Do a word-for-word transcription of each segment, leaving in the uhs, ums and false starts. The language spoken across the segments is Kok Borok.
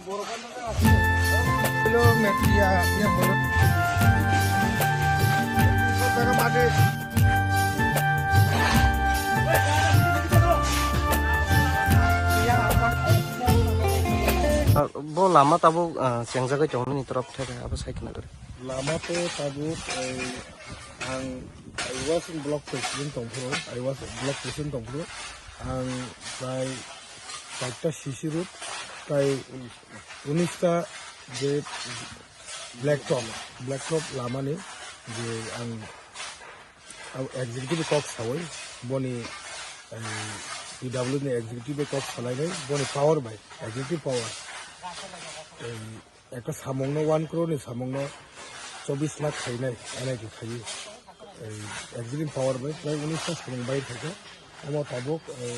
Hello, media, ya, bro. Ah, bo lama tabuk, ah, chengjagwi tongmani torop thai abo sai khna dori. Lama to tabuk, eh, ang, I was in block president tongphuru, I was block president tongphuru, ang prai charta C C road, tai unista je black top, black top lamani je ang, ang executive kok sawi, boni, eh, P W ni executive kok salainai, boni power bai, executive power. Eh, Ekta samungno one crore ni samungno chobbish lakh khainai N I T khaiwi. Ei, executive power bai prai unista samung bai khaikha. Omo tabuk, ei,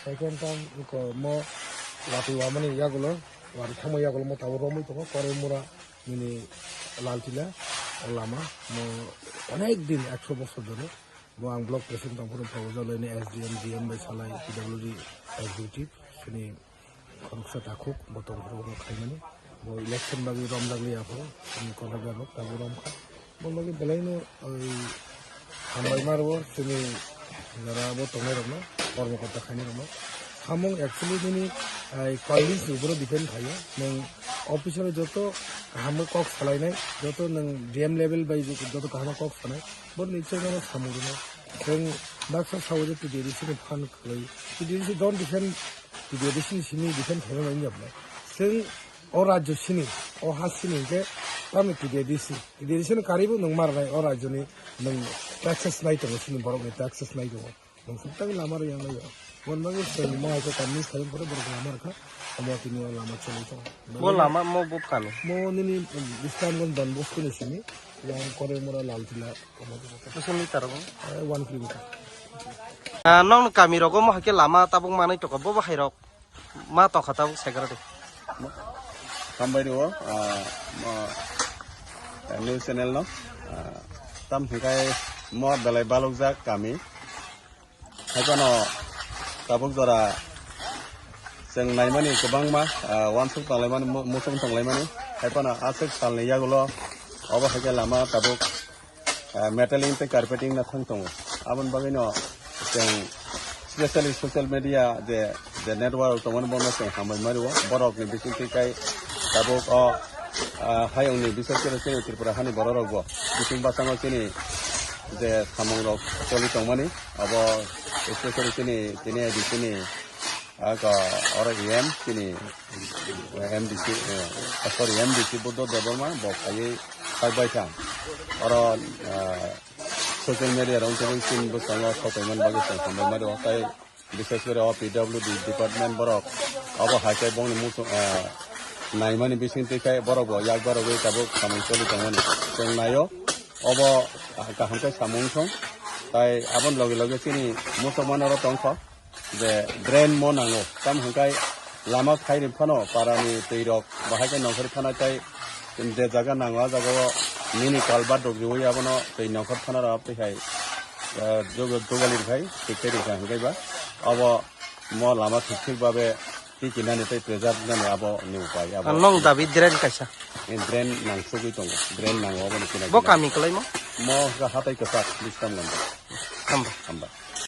second term ko mo watwi wamani yagulo, watwi thangma yagulo mo tabuk romwi tongo, Koraimura nini Laltila, o lama, mo onek din ekso bosor dhori. Bo ang block president tongphuru proposal laini S D M, D M bai salai, P W D executive, sini khoroksa takhuk, bo tongphuru bo khaimani. Bo election bagwi romjak liya phuru, sini kodagar rok tabuk romkha. Bo bagwi belaino, oi, hambai marbo, sini jara bo tongnai rokno, kormo kota khainai rokno. Samung actually nini, ai, convince ni uporo depend khaio. Nwng officer joto kaham kok salainai, joto nwng D M level bai joto kaham kok sanai, bo ni chengno samung rwno. Chwng baksa sao je T D A D C ni phan kwlwi. T D A D C don't defend, T D A D C ni simi defend khaina nang yapnai. Chwng o rajyo sini, o ha sini hwnkhe tamni T D A D C. T D A D C ni karibo nwng marnai o rajyoni nwng taxes nai tongo, sini borokni taxes nai tongo. Nwng sukthang lama rw yang nai. Bon bagwi chwng mo hai khe tamni sayung pore borok lama rwkha. Omo tini o lama choli tongo. Bo lama mo bo kami. Mo nini Islamganj Don Bosco ni simi yang Koraimura Laltila. Bwswk meter bo? Eh, one kilometer. Ah, nokni kami rogo mo hai khe lama tabuk manwi tongkha, bo bo hai rok ma tongkha tabuk sai khe rw di. Hambai rw, ah, mo, eh, news channel no. Ah, tam hwnkhe mo belai balokjak kami. Haiphano tabuk jora chwng naimani kwbangma, ah, uansuk tonglaimani, mu-, muchung tonglaimani. Haiphano aswk salni yagulo obo hai khe lama tabuk, ah, metaling tei carpeting no thang tongo. Aboni bagwino chwng specially social media je, je network tongmani bono chwng hambai mani o. Borokni bisingtwi kai tabuk o, ah, hayungni bisingtwi chini Tripura hani bororokbo bising basango chini je samungrok choli tongmani. Abo specially chini, chini A D C ni, ah, ko, oro E M, chini, eh, M D C, eh, sorry, M D C Buddha Debbarma, bo phaiwi sak bai thang. Oro, ah, social media rok wngkha chini bwskango sotoimani bagwi chwng hambai mani o. Tai bises kore o P W D department borok abo hai khe bongni muchung, ah, naimani bisingtwi khe borok bo yak barogwi tabuk samung choli tongmani. Chwng naio, obo kaham khe samung wngthong. Tai aboni loge loge chini muchungmano oro tongkha. Je drain mo nango, tam hwnkhai lama khairi phano parani twi rok bahai khe nongkhor phana tai je jaga nango, a jaga o mini culvert rok riwi abono twi nongkhor phana rok twi hai, eh, jogo-, jogali rwkhai, twi khe rwkha hwnkhai ba. Abo mo lama thik thik babe tikinani tei preserve nani abo ni upai abo. Ang nong dabi drain kaisa. Drain nang sugwi tongo, drain nango abono kina bo kina. Kami kwlaimo? Mo hatai kwchak, Bisramganj. Hamba. Hamba.